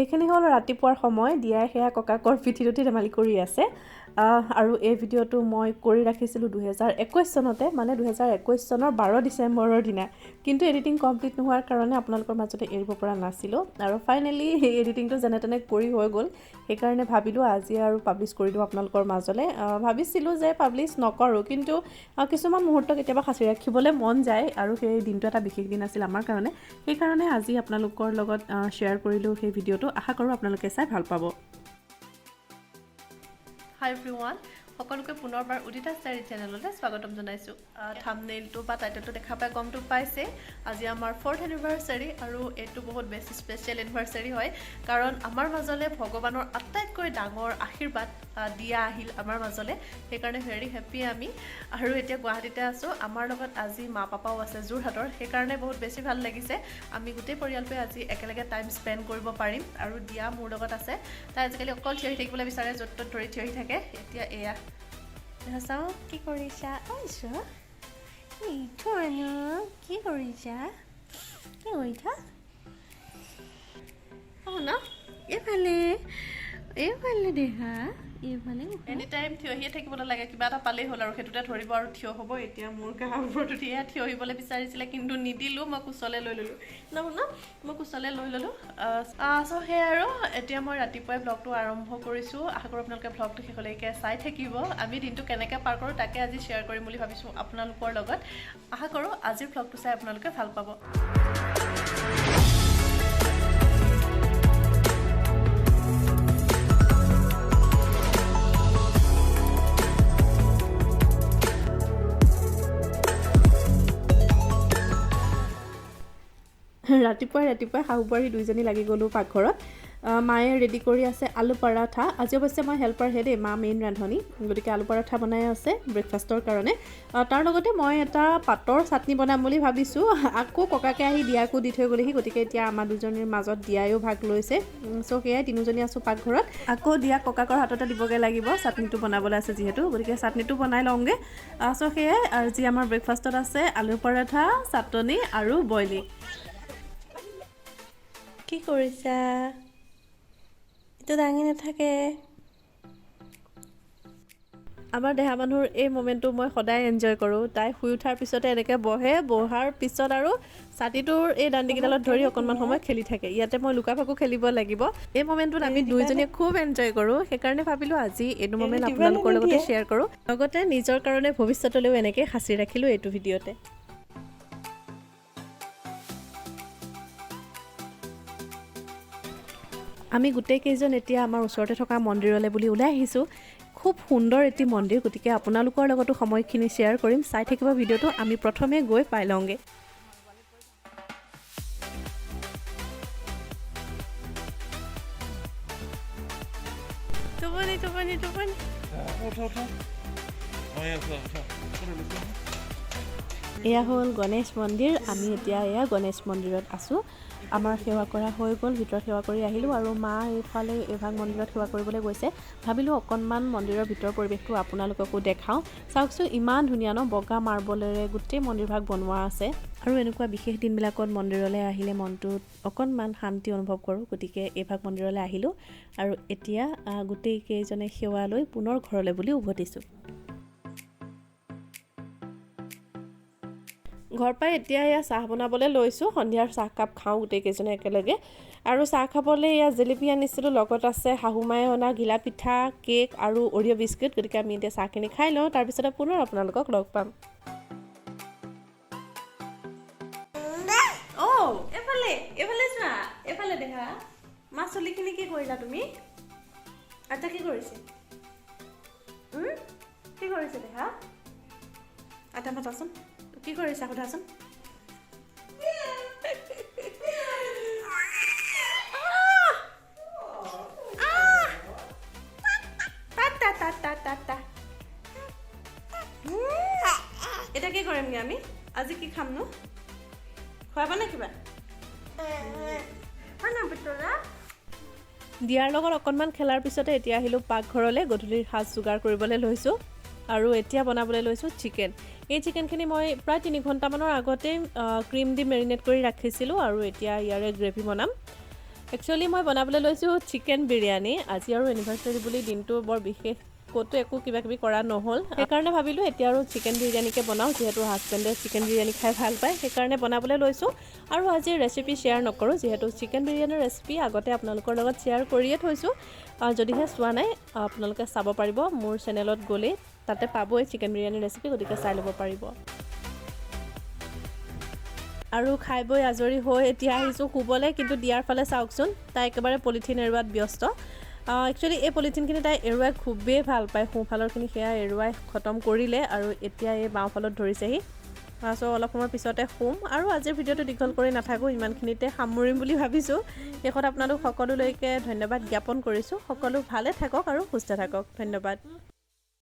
এইখিনি হ'ল ৰাতিপুৱাৰ সময়। দিয়াই সেয়া ককাকৰ পিঠিত উঠি ধেমালি কৰি আছে। আৰু এই ভিডিঅ'টো মই কৰি ৰাখিছিলোঁ 2021 চনতে, মানে 2021 চনৰ 12 ডিচেম্বৰৰ দিনা। কিন্তু এডিটিং কমপ্লিট নোহোৱাৰ কাৰণে আপোনালোকৰ মাজতে এৰিব পৰা নাছিলোঁ। আৰু ফাইনেলি সেই এডিটিংটো যেনে তেনে কৰি হৈ গ'ল, সেইকাৰণে ভাবিলোঁ আজি আৰু পাব্লিছ কৰি দিওঁ আপোনালোকৰ মাজলৈ। ভাবিছিলোঁ যে পাব্লিছ নকৰোঁ, কিন্তু কিছুমান মুহূৰ্ত কেতিয়াবা সাঁচি ৰাখিবলৈ মন যায় আৰু সেই দিনটো এটা বিশেষ দিন আছিল আমাৰ কাৰণে, সেইকাৰণে আজি আপোনালোকৰ লগত শ্বেয়াৰ কৰিলোঁ সেই ভিডিঅ'টো। আশা কৰোঁ আপোনালোকে চাই ভাল পাব। হাই এভৰিৱান, সকলোকে পুনৰবাৰ উদিতাছ ডায়েৰী চেনেললৈ স্বাগতম জনাইছোঁ। থামনেইলটো বা টাইটেলটো দেখা পাই গমটো পাইছে, আজি আমাৰ ফ'ৰ্থ এনিভাৰ্চাৰী আৰু এইটো বহুত বেছি স্পেচিয়েল এনিভাৰ্চাৰী হয়, কাৰণ আমাৰ মাজলৈ ভগৱানৰ আটাইতকৈ ডাঙৰ আশীৰ্বাদ দিয়া আহিল আমাৰ মাজলৈ। সেইকাৰণে ভেৰি হেপ্পী আমি। আৰু এতিয়া গুৱাহাটীতে আছোঁ, আমাৰ লগত আজি মা পাপাও আছে যোৰহাটৰ, সেইকাৰণে বহুত বেছি ভাল লাগিছে। আমি গোটেই পৰিয়ালটোৱে আজি একেলগে টাইম স্পেণ্ড কৰিব পাৰিম। আৰু দিয়া মোৰ লগত আছে, তাই আজিকালি অকল থিয় হৈ থাকিবলৈ বিচাৰে, য'ত ত'ত ধৰি থিয় হৈ থাকে। এতিয়া এয়া দেখা চাওঁ। কি কৰিছা? ঐ এইটো মানুহ কি কৰিছা? কি কৰিছা? অঁ ন। এইফালে, এইফালে দেহা, এইফালে। এনি টাইম থিয় হৈয়ে থাকিবলৈ লাগে, কিবা এটা পালেই হ'ল আৰু সেইটোতে ধৰিব আৰু থিয় হ'ব। এতিয়া মোৰ গাৰ ওপৰত উঠি এয়া থিয় হ'বলৈ বিচাৰিছিলে, কিন্তু নিদিলোঁ, মই কোচলৈ লৈ ল'লোঁ। ন ন, মই কোচলৈ লৈ ল'লোঁ। চ' সেয়াই আৰু এতিয়া মই ৰাতিপুৱাই ভ্লগটো আৰম্ভ কৰিছোঁ। আশা কৰোঁ আপোনালোকে ভ্লগটো শেষলৈকে চাই থাকিব। আমি দিনটো কেনেকৈ পাৰ কৰোঁ তাকে আজি শ্বেয়াৰ কৰিম বুলি ভাবিছোঁ আপোনালোকৰ লগত। আশা কৰোঁ আজিৰ ভ্লগটো চাই আপোনালোকে ভাল পাব। ৰাতিপুৱাই ৰাতিপুৱাই শাহু বোৱাৰী দুইজনী লাগি গ'লোঁ পাকঘৰত। মায়ে ৰেডি কৰি আছে আলু পৰাঠা। আজি অৱশ্যে মই হেল্পাৰহে দেই, মা মেইন ৰান্ধনী, গতিকে আলু পৰাঠা বনাই আছে ব্ৰেকফাষ্টৰ কাৰণে। তাৰ লগতে মই এটা পাতৰ চাটনি বনাম বুলি ভাবিছোঁ। আকৌ ককাকে আহি দিয়াকো দি থৈ গ'লেহি, গতিকে এতিয়া আমাৰ দুজনীৰ মাজত দিয়ায়ো ভাগ লৈছে। চ' সেয়াই তিনিওজনী আছোঁ পাকঘৰত। আকৌ দিয়া ককাকৰ হাততে দিবগৈ লাগিব, চাটনিটো বনাবলৈ আছে যিহেতু, গতিকে চাটনিটো বনাই লওঁগৈ। চ' সেয়াই আজি আমাৰ ব্ৰেকফাষ্টত আছে আলু পৰাঠা, চাটনি আৰু বইলিং। কি কৰিছা? এইটো দাঙি নাথাকে। আমাৰ দেহা মানুহৰ এই মমেণ্টটো মই সদায় এনজয় কৰোঁ। তাই শুই উঠাৰ পিছতে এনেকৈ বহে, বহাৰ পিছত আৰু ছাতিটোৰ এই দাণ্ডিকেইডালত ধৰি অকণমান সময় খেলি থাকে। ইয়াতে মই লুকা ভাকু খেলিব লাগিব। এই মমেণ্টটোত আমি দুইজনীয়ে খুব এনজয় কৰোঁ, সেইকাৰণে ভাবিলোঁ আজি এইটো মমেণ্ট আপোনালোকৰ লগতে শ্বেয়াৰ কৰোঁ, লগতে নিজৰ কাৰণে ভৱিষ্যতলৈও এনেকৈ সাঁচি ৰাখিলোঁ এইটো ভিডিঅ'তে। আমি গোটেইকেইজন এতিয়া আমাৰ ওচৰতে থকা মন্দিৰলৈ বুলি ওলাই আহিছোঁ। খুব সুন্দৰ এটি মন্দিৰ, গতিকে আপোনালোকৰ লগতো সময়খিনি শ্বেয়াৰ কৰিম। চাই থাকিব ভিডিঅ'টো। আমি প্ৰথমে গৈ পাই লওঁগৈ। টোপনি টোপনি টোপনি। এয়া হ'ল গণেশ মন্দিৰ। আমি এতিয়া এয়া গণেশ মন্দিৰত আছোঁ। আমাৰ সেৱা কৰা হৈ গ'ল, ভিতৰত সেৱা কৰি আহিলোঁ আৰু মা এইফালে এইভাগ মন্দিৰত সেৱা কৰিবলৈ গৈছে। ভাবিলোঁ অকণমান মন্দিৰৰ ভিতৰৰ পৰিৱেশটো আপোনালোককো দেখাওঁ। চাওকচোন, ইমান ধুনীয়া ন, বগা মাৰ্বলেৰে গোটেই মন্দিৰভাগ বনোৱা আছে। আৰু এনেকুৱা বিশেষ দিনবিলাকত মন্দিৰলৈ আহিলে মনটোত অকণমান শান্তি অনুভৱ কৰোঁ, গতিকে এইভাগ মন্দিৰলৈ আহিলোঁ আৰু এতিয়া গোটেইকেইজনে সেৱা লৈ পুনৰ ঘৰলৈ বুলি উভতিছোঁ। ঘৰ পাই এতিয়া এয়া চাহ বনাবলৈ লৈছোঁ। সন্ধিয়াৰ চাহকাপ খাওঁ গোটেইকেইজনে একেলগে। আৰু চাহ খাবলৈ এয়া জেলেপি আনিছিলোঁ, লগত আছে শাহু মায়ে অনা ঘিলা পিঠা, কেক আৰু অৰিঅ' বিস্কুট। গতিকে আমি এতিয়া চাহখিনি খাই লওঁ, তাৰপিছতে পুনৰ আপোনালোকক লগ পাম। অ' এইফালে, এইফালে চোৱা, এইফালে দেখা। মা চুলিখিনি কি কৰিলা তুমি? আইতা কি কৰিছে? কি কৰিছে দেখা? আইতা মাতাচোন, কি কৰিছা সোধাচোন। এতিয়া কি কৰিমগৈ আমি? আজি কি খামনো? খুৱাবা নে কিবা? দিয়াৰ লগত অকণমান খেলাৰ পিছতে এতিয়া আহিলোঁ পাকঘৰলৈ। গধূলিৰ সাজ যোগাৰ কৰিবলৈ লৈছোঁ আৰু এতিয়া বনাবলৈ লৈছোঁ চিকেন। এই চিকেনখিনি মই প্ৰায় 3 ঘণ্টামানৰ আগতেই ক্ৰীম দি মেৰিনেট কৰি ৰাখিছিলোঁ আৰু এতিয়া ইয়াৰে গ্ৰেভি বনাম। একচুৱেলি মই বনাবলৈ লৈছোঁ চিকেন বিৰিয়ানী। আজি আৰু এনিভাৰ্চাৰী বুলি দিনটো বৰ বিশেষ ক'তো একো কিবা কিবি কৰা নহ'ল, সেইকাৰণে ভাবিলোঁ এতিয়া আৰু চিকেন বিৰিয়ানীকে বনাওঁ। যিহেতু হাজবেণ্ডে চিকেন বিৰিয়ানী খাই ভাল পায়, সেইকাৰণে বনাবলৈ লৈছোঁ। আৰু আজি ৰেচিপি শ্বেয়াৰ নকৰোঁ, যিহেতু চিকেন বিৰিয়ানীৰ ৰেচিপি আগতে আপোনালোকৰ লগত শ্বেয়াৰ কৰিয়ে থৈছোঁ। যদিহে চোৱা নাই, আপোনালোকে চাব পাৰিব। মোৰ চেনেলত গ'লেই তাতে পাবই চিকেন বিৰিয়ানীৰ ৰেচিপি, গতিকে চাই ল'ব পাৰিব। আৰু খাই বৈ আজৰি হৈ এতিয়া আহিছোঁ শুবলৈ। কিন্তু দিয়াৰ ফালে চাওকচোন, তাই একেবাৰে পলিথিন এৰুৱাত ব্যস্ত। একচুৱেলি এই পলিথিনখিনি তাই এৰুৱাই খুবেই ভাল পায়। সোঁফালৰখিনি সেয়া এৰুৱাই খতম কৰিলে আৰু এতিয়া এই বাওঁফালত ধৰিছেহি। চ' অলপ সময়ৰ পিছতে শুম আৰু আজিৰ ভিডিঅ'টো দীঘল কৰি নাথাকোঁ, ইমানখিনিতে সামৰিম বুলি ভাবিছোঁ। শেষত আপোনালোক সকলোলৈকে ধন্যবাদ জ্ঞাপন কৰিছোঁ। সকলো ভালে থাকক আৰু সুস্থ থাকক। ধন্যবাদ।